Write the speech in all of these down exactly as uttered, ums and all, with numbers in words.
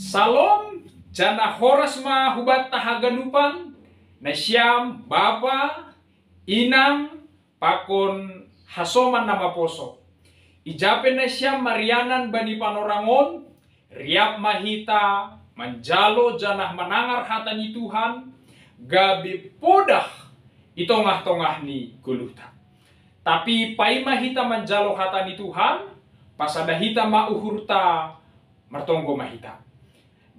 Salom, janah horas ma hubanta haganupan, nasiam bapa, inang, pakon hasoman na maposo. Ija pe nasiam marianan bani panorang on, riap ma hita manjalo janah manangar hata ni Tuhan, gabe podah i tongah-tongah ni goluhta. Tapi paima hita manjalo hata ni Tuhan, pasada hita ma uhurta, martonggo ma hita.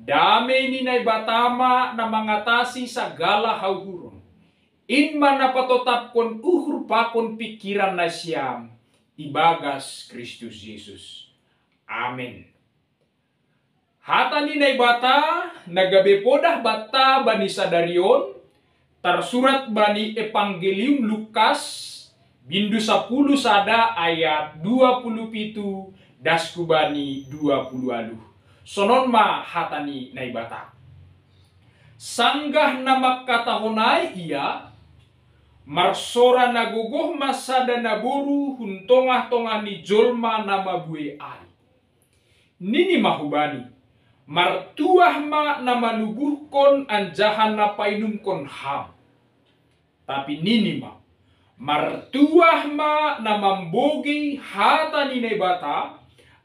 Dame ni Naibata ma na mangatasi sagala hauhuron. In ma na patotapkon uhur pakon pingkiran nasiam ibagas Kristus Jesus. Amen. Hata ni Naibata na gabe podah banta bani sadari on, tarsurat bani Evangelium Lukas, bindu sapuluh sada ayat dua puluh pitu, das hu bani dua puluh ualuh. Sonon ma hata ni Naibata. Sanggah na mangkatahon ai ia, marsora na gogoh ma sada naboru hun tongah-tongah ni jolma na mabuei ai. Nini ma hubani, "Martuah ma na manubuhkon anjaha na painumkon ham." Tapi nini ma, "Martuah ma na mambogei hata ni Naibata,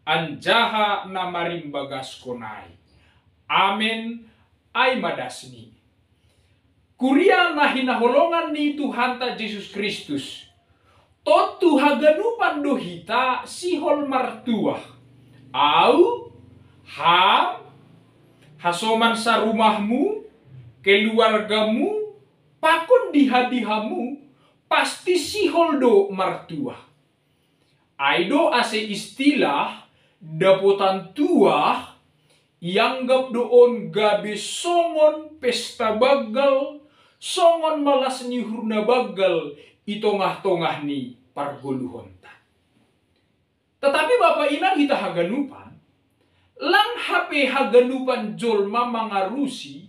anjaha na marimbagaskon ai." Amen. Ai ma dasni. Kuria na hinaholongan ni Tuhanta Jesus Kristus, tontu haganupan do hita sihol martuah. Ahu, ham, hasoman sarumahmu, keluargamu, pakon diha-dihamu, pasti sihol do martuah. Ai do ase istilah dapotan tuah ianggap do on gabe songon pesta banggal, songon malas ni uhur na banggal i tongah-tongah ni pargoluhonta. Tetapi bapa inang hita haganupan, lang hape haganupan jolma mangarusi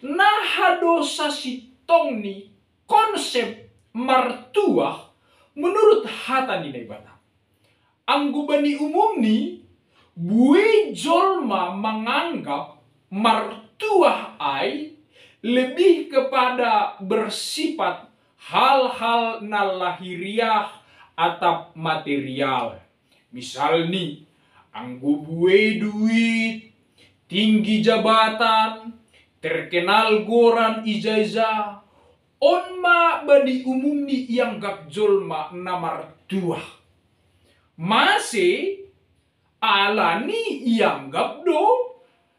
na hadosa sintongni konsep martuah menurut hata ni Naibata. Anggo bani umumni, buei jolma manganggap martuah ai lebih kepada bersifat hal-hal na lahiriah atap material. Misalni, anggo buei duit, tinggi jabatan, terkenal goran ija-ija, on ma bani umumni ianggap jolma na martuah. Mase, alani ianggap do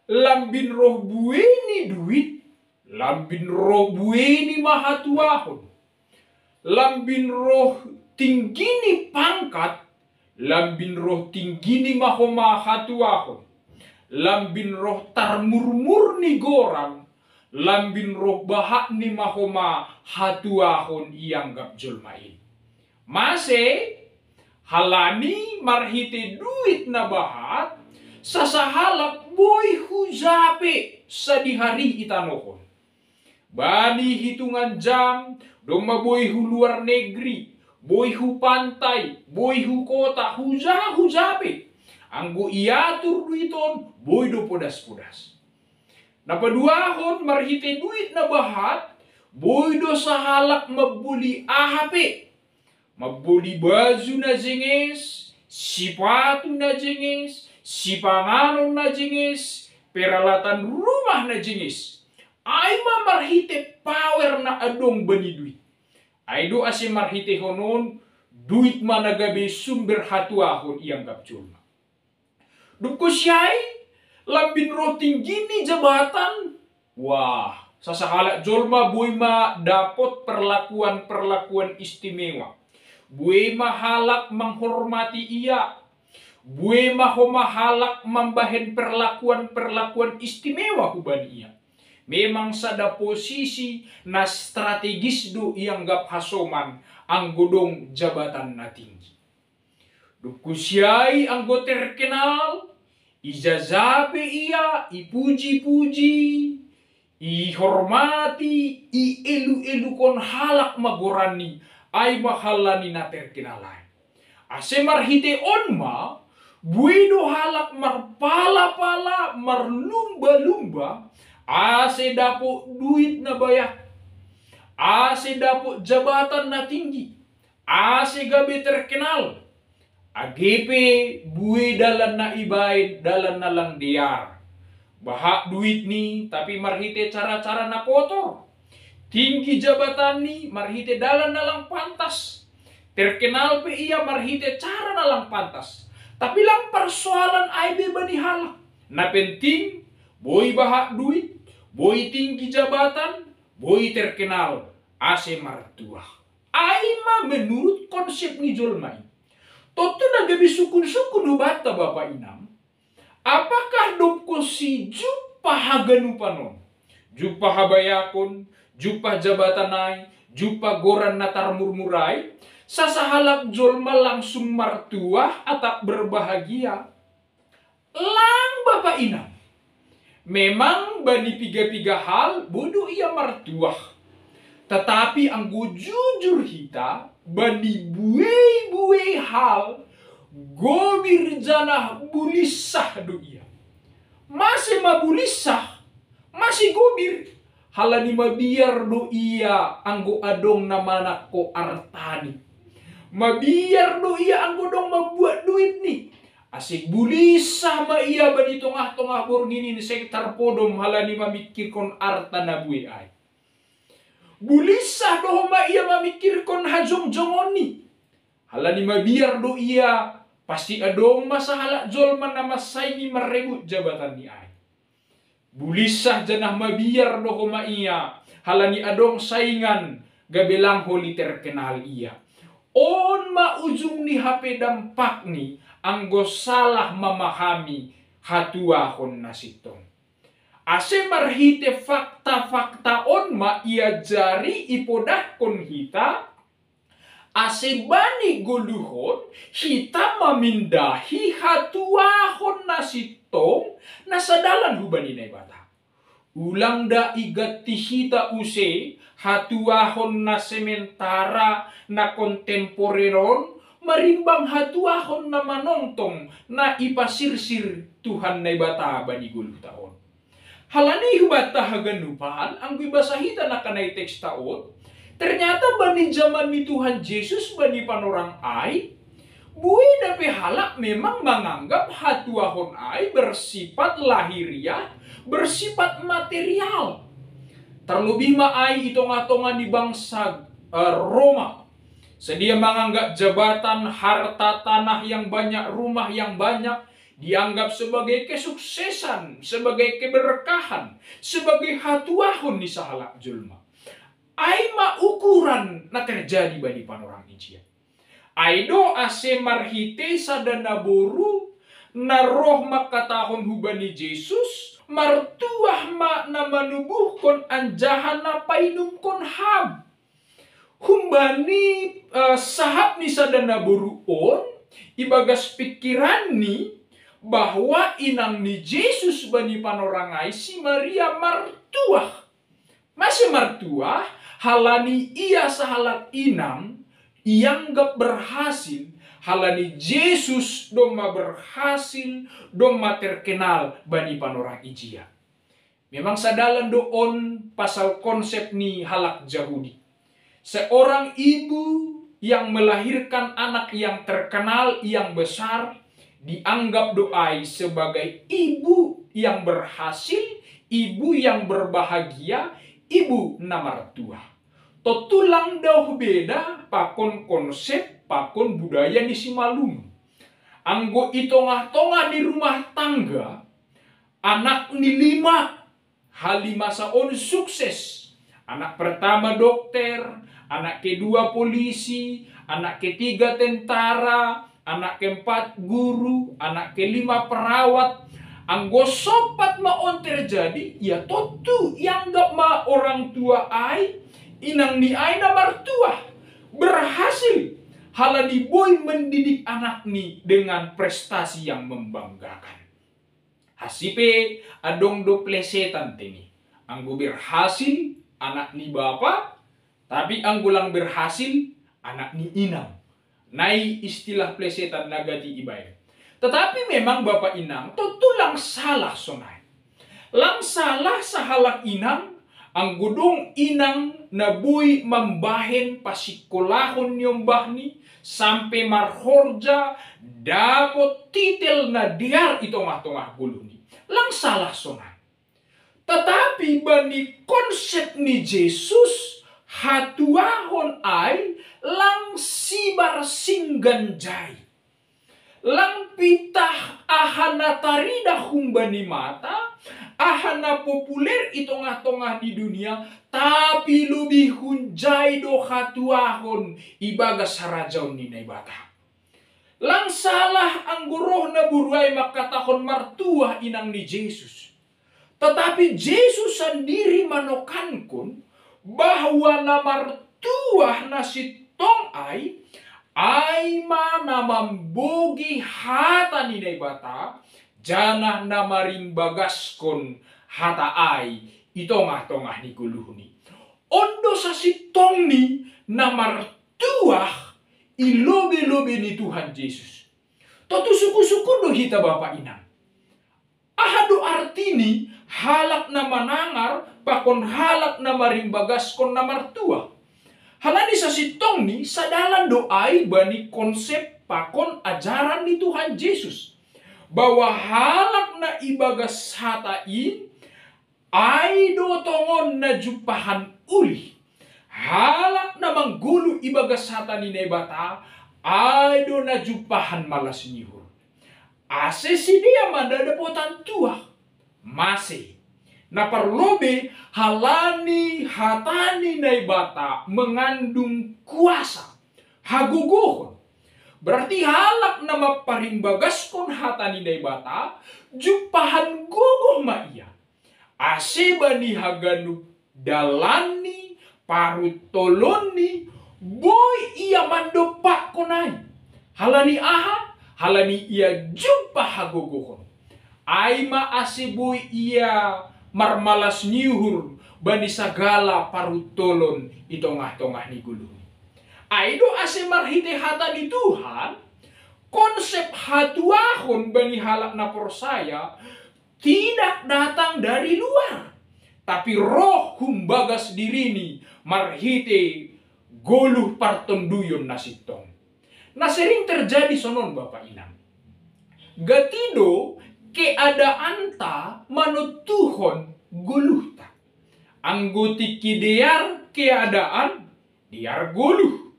lambin roh buei ni duit, lambin roh buei ni ma hatuahon. Lambin roh tinggi ni pangkat, lambin roh tinggi ni ma homa hatuahon. Lambin roh tarmurmur ni goran, lambin roh bahat ni ma homa hatuahon ianggap jolma in. Mase, halani marhite duit na bahat, sasahalak boi huja pe sadihari i tanoh on. Bani hitungan jam, domma boi hu luar negeri, boi hu pantai, boi hu kota, huja-huja pe. Anggo iatur duit on, boi do podas-podas. Na paduahon, marhite duit na bahat, boi do sahalak mamboli aha pe. Mamboli baju na jenges, sipatu na jenges, sipanganon na jenges, peralatan rumah na jenges. Ai ma marhite pawer na adong bani duit. Ai do ase marhitehon on, duit ma na gabe sumber hatuahon ianggap jolma. Dungkon siai, lambin roh tinggi ni jabatan. Wah, sasahalak jolma boi ma dapot perlakuan-perlakuan istimewa. Boi ma halak manghormati ia. Boi ma homa halak mambahen perlakuan-perlakuan istimewa hubani ia. Memang sada posisi na strategis do ianggap hasoman anggo dong jabatan na tinggi. Dungkon siai anggo terkenal, ija-ija pe ia ipuji-puji, ihormati, ielu-elukon halak ma goranni, ai ma halani na terkenal ai. Ase marhite on ma, Bue do halak marpala-pala, marlumba-lumba, ase dapot duit na banyak, ase dapot jabatan na tinggi, ase gabe terkenal. Age pe bue dalan na ibaen dalan na lang dear. Banyak duitni, tapi marhite cara-cara na kotor. Tinggi jabatanni marhite dalan na lang pantas. Terkenal pe ia marhite cara na lang pantas. Tapi lang parsoalan ai be bani halak. Na penting, boi banyak duit, boi tinggi jabatan, boi terkenal, ase martuah. Ai ma menurut konsep ni jolma i. Tontu na gabe sukun-sukun hubanta, bapa inang. Apakah dob konsi jumpah haganupan on, jumpah habayakon, jumpah jabatan ai, jumpah goran na tarmurmur ai, sasahalak jolma langsung martuah atap berbahagia? Lang, bapa inang. Memang bani piga-piga hal boi do ia martuah. Tetapi anggo jujur hita, bani buei-buei hal, gobir janah bulinsah do ia. Mase ma bulinsah, mase gobir? Halani mabiar do ia anggo adong na manangko artani. Mabiar do ia anggo dong mambuat duitni. Ase bulinsah ma ia bani tongah-tongah borngin i, seng tarpodom halani mamingkirkon arta na bue ai. Bulinsah do homa ia mamingkirkon hajongjongonni. Halani mabiar do ia, pasti adong ma sahalak jolma na mansaingi marrebut jabatanni ai. Bulinsah janah mabiar do homa ia, halani adong saingan, gabe lang holi terkenal ia. On ma ujungni hape dampakni, anggo salah mamahami hatuahon na sintong. Ase marhite fakta-fakta on ma iajari, ipodahkon hita, ase bani goluh on hita mamindahi hatuahon na sintong na sadalan hubani Naibata. Ulang da iganti hita use hatuahon na sementara, na kontemporer on, marimbang hatuahon na manongtong, na ipasirsir Tuhan Naibata bani goluhta on. Halani hubanta haganupan, anggo ibasa hita nangkaningan teksta on, ternyata bani jaman ni Tuhan Jesus bani panorang ai, bue da pe halak memang manganggap hatuahon ai bersifat lahiriah, bersifat material. Terlebih ma ai i tongah-tongah ni bangsa, eh, Roma. Sedia manganggap jabatan, harta, tanah yang banyak, rumah yang banyak, dianggap sebagai kesuksesan, sebagai keberkahan, sebagai hatuahon ni sahalak jolma. Ai ma ukuran na terjadi bani panorang ijia. Ai do ase marhite sada naboru na roh mangkatahon hubani Jesus, martuah ma na manubuhkon anjaha na painumkon ham. Humbani, eh, sahap ni sada naboru on, ibagas pikiranni, bahwa inang ni Jesus bani panorang ai si Maria martuah. Mase martuah? Halani ia sahalak inang ianggap berhasil, halani Jesus domma berhasil, domma terkenal bani panorang ijia. Memang sadalan do on pasal konsep ni halak Jahudi. Seorang ibu yang melahirkan anak yang terkenal, yang besar, dianggap do ai sebagai ibu yang berhasil, ibu yang berbahagia, ibu na martuah. Tontu lang daoh beda pakon konsep, pakon budaya ni simalum. Anggo i tongah-tongah ni rumah tangga, anak ni lima, halimasa on sukses. Anak pertama dokter, anak kedua polisi, anak ketiga tentara, anak keempat guru, anak kelima perawat. Anggo sompat ma on terjadi, ia tontu ianggap ma orang tua ai, inang ni ai na martuah, berhasil, halani boi mendidik anakni dengan prestasi yang membanggakan. Hansi pe adong do plesetan tene. Anggo berhasil, anak ni bapa, tapi anggo lang berhasil, anak ni inang. Nai istilah plesetan na gati ibaen. Tatapi memang Bapa Inang, tontu lang salah sonai. Lang salah sahalak inang, anggo dong inang na boi mambahen pasikkolahon ni ombahni, sampe marhorja, dapot titel na dear i tongah-tongah goluhni. Lang salah sonai. Tatapi bani konsep ni Jesus, hatuahon ai lang sibar singganjai. Lang pitah aha na taridah humbani mata, aha na populer i tongah-tongah ni dunia, tapi lobih hunjai do hatuahon ibagas harajaon ni Naibata. Lang salah anggo roh na boru ai mangkatahon martuah inang ni Jesus. Tatapi Jesus sandiri manokankon bahwa na martuah na sintong ai, ai ma na mambogei hata ni Naibata, janah na marimbagaskon hata ai i tongah-tongah ni goluhni. On do sasintongni na martuah i lobei-lobei ni Tuhan Jesus. Tontu sungkun-sungkun do hita Bapa Inang. Aha do artini halak na manangar pakon halak na marimbagaskon na martuah? Halani sasintongni sadalan do ai bani konsep pakon ajaran ni Tuhan Jesus, bahwa halak na ibagas hata in, ai do tongon na jumpahan ulih. Halak na manggoluh ibagas hata ni Naibata, ai do na jumpahan malas ni uhur. Ase sidea ma na dapotan tuah. Mase? Na parlobei halani hata ni Naibata mangandung kuasa, hagogohon. Berarti halak na mamparimbagaskon hata ni Naibata, jumpahan gogoh ma ia. Ase bani haganup dalanni, paruntolonni, boi ia mandompakkon ai. Halani aha? Halani ia jumpah hagogohon. Ai ma ase boi ia marmalas ni uhur bani sagala paruntolon i tongah-tongah ni goluhni. Ai do ase marhitei hata ni Tuhan, konsep hatuahon bani halak na porsaya tidak datang dari luar, tapi roh humbagas dirini marhitei goluh partonduyon na sintong. Na sering terjadi sonon Bapa Inang. Gati do keadaanta manontuhon goluhta. Anggo tingki dear keadaan, dear goluh.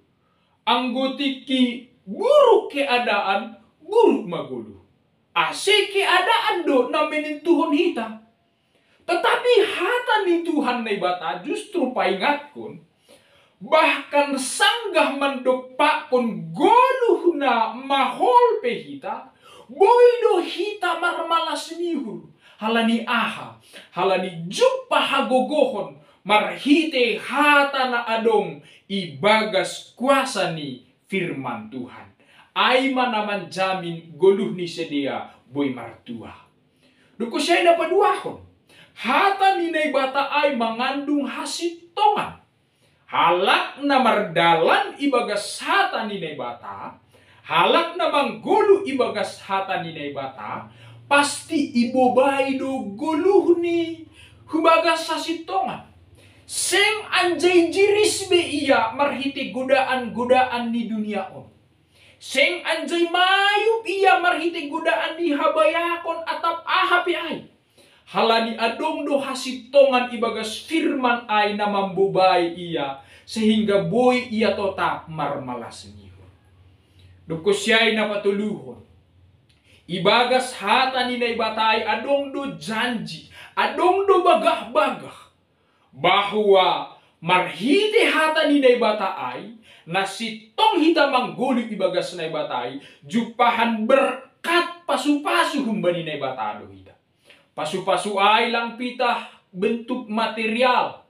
Anggo tingki buruk keadaan, buruk ma goluh. Ase keadaan do na manontuhon hita. Tetapi hata ni Tuhan Naibata justru paingatkon, bahkan sanggah mandompakkon goluh na mahol pe hita, boi do hita marmalas ni uhur. Halani aha? Halani jumpah hagogohon marhitei hata na adong ibagas kuasa ni firman Tuhan. Ai ma na manjamin goluh ni sidea boi martuah. Dungkon sian na paduahon, hata ni Naibata ai mangandung hasintongan. Halak na mardalan ibagas hata ni Naibata, halak na manggoluh ibagas hata ni Naibata, pasti ibobai do goluhni hubagas hasintongan. Seng anjai jiris be ia marhitei godaan-godaan ni dunia on. Seng anjai mayup ia marhitei godaan ni habayakon atap aha pe ai. Halani adong do hasintongan ibagas firman ai na mambobai ia, sehingga boi ia totap marmalas ni uhur. Dungkon sian na patoluhon, ibagas hata ni Naibata ai adong do janji, adong do bagah-bagah, bahwa marhitei hata ni Naibata ai, na sintong hita manggoluh ibagas Naibata ai, jumpahan berkat pasu-pasu humbani Naibata do hita. Pasu-pasu ai lang pitah bentuk material,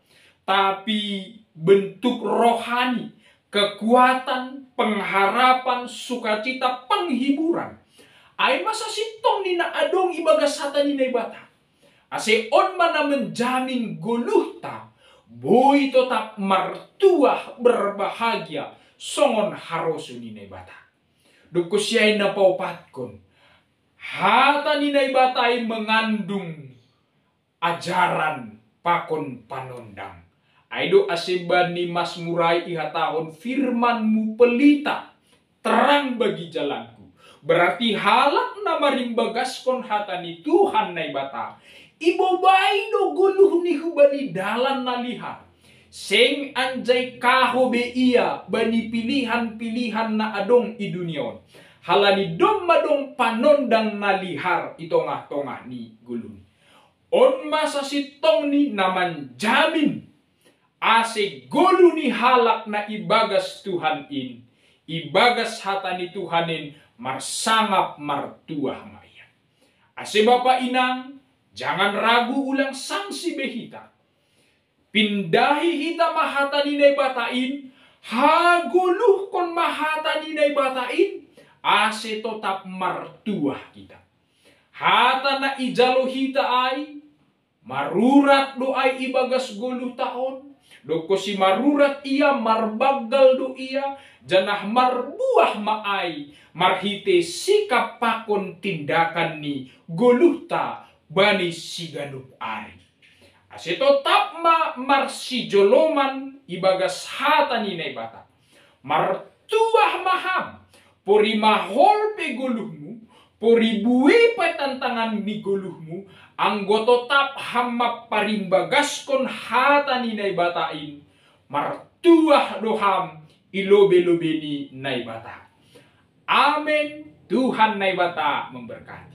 tapi bentuk rohani, kekuatan, pengharapan, sukacita, penghiburan. Ai ma sasintongni na adong ibagas hata ni Naibata. Ase on ma na menjamin goluhta boi totap martuah, berbahagia songon harosuh ni Naibata. Dungkon sian na paopatkon, Hata ni Naibata i mengandung ajaran pakon panondang. Ai do ase bani Masmur ai ihatahon, firman-Mu pelita, terang bagi jalanku. Berarti halak na marimbagaskon hata ni Tuhan Naibata, ibobai do goluhni hubani dalan na lihar. Seng anjai kaho be ia bani pilihan-pilihan na adong i dunia on, halani domma dong panondang na lihar i tongah-tongah ni goluhni. On ma sasintongni na manjamin ase goluh ni halak na ibagas Tuhan in, ibagas hata ni Tuhan in, marsangap martuah ma ia. Ase bapa inang, jangan ragu, ulang sangsi be hita. Pindahi hita ma hata ni Naibata in, hagoluhkon ma hata ni Naibata in, ase totap martuah hita. Hata na ijalo hita ai, marurat do ai ibagas goluhta on, dob konsi marurat ia, marbanggal do ia, janah marbuah ma ai marhite sikap pakon tindakan ni goluhta bani siganup ari. Ase totap ma marsijoloman ibagas hata ni Naibata. Martuah ma ham, pori mahol pe goluhmu, pori buei pe tantangan ni goluhmu, anggo totap ham mamparimbagaskon hata ni Naibata in, martuah do ham i lobei-lobei ni Naibata. Amen. Tuhan Naibata memberkati.